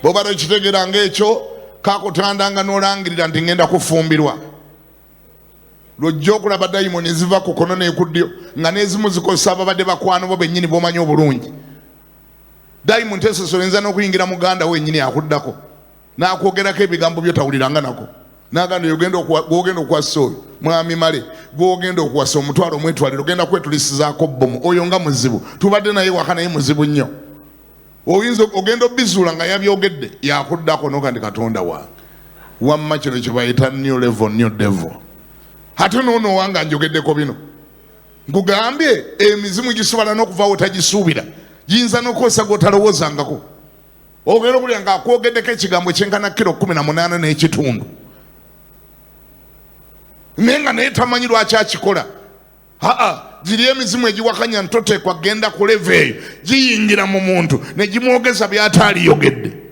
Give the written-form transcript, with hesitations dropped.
Bw'oba tokitegeera ng'ekyo, kakutandanga n'olangirira nti ngenda kufumbirwa. Lwojja okulaba dayimoni ziva ku kono n'eku ddyo, nga n'ezimu zikozesa ababadde bakwano bo bennyini b'omanyi obulungi. Dayimoni tesosola, eyinza n'okuyingira muganda we yennyini akuddako n'akwogerako ebigambo byotawuliranga nako, nagamba gwogenda okuwasa oyo mwami male, gwogenda okuwasa omutwalo omwetwaliro, ogenda kwetulisizaako bbomu oyo nga muzibu, tubadde naye waka naye muzibu nnyo. Oyinza ogenda obizuula nga yabyogedde yakuddako, noga ndi Katonda wange, wamma kino kyebayita new level, new devil. Ate noono wanga njogeddeko bino, nkugambye emizimu gisobola n'okuvawo tagisuubira, giyinza n'okukozesa gwotalowoozangako. Ogenda okulya nga akwogeddeko ekigambo kyenkana kiro 18 n'ekitundu, naye nga naye tamanyi lwaki akikola. Aa, giri emizimu egiwakanya ntoteekwa genda ku level eyo, giyingira mu muntu ne gimwogeza byataaliyogedde.